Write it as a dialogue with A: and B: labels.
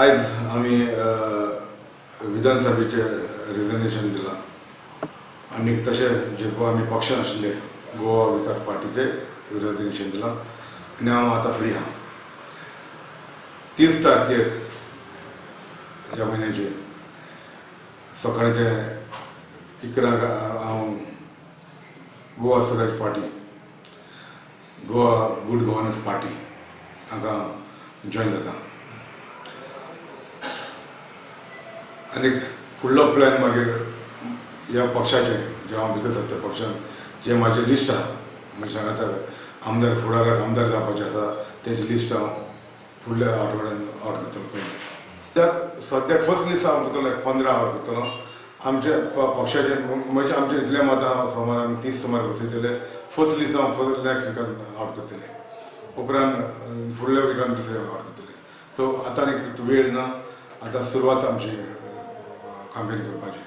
A: आयज आमी विधानसभेचें रेजिग्नेशन दिलां आनी तशें जे पळय आमी पक्षान आशिल्ले गोवा विकास पार्टीचें रेजिग्नेशन दिलां आनी हांव आतां फ्री आहा. 30 तारखेर ह्या म्हयन्याचे सकाळचे 11 हांव Goa Swaraj party, Goa good governance party हांगा जॉयन जाता. आनी फुडलो प्लॅन मागीर ह्या पक्षाचें जे हांव भितर सरता पक्षान जें म्हाजें लिस्ट आहा, म्हणजे सांगाता आमदार फुडाराक आमदार जावपाचें आसा तेजें लिस्ट हांव फुडल्या आठवड्यान आवट करतलो. पयलीं सद्याक फर्स्ट लिस्ट हांव करतलो 15 आवट करतलो. आमच्या पक्षाचे म्हणजे आमचे इतले मतां सुमार आमी 30 सुमार बसयतले. फर्स्ट लिस्ट हांव फर्स्ट नेक्स्ट विकान आवट करतले, उपरांत फुडल्या विकान दुसरे आवट करतले. सो आतां आनी वेळ ना, आतां सुरवात आमची कामगिरी करपाची.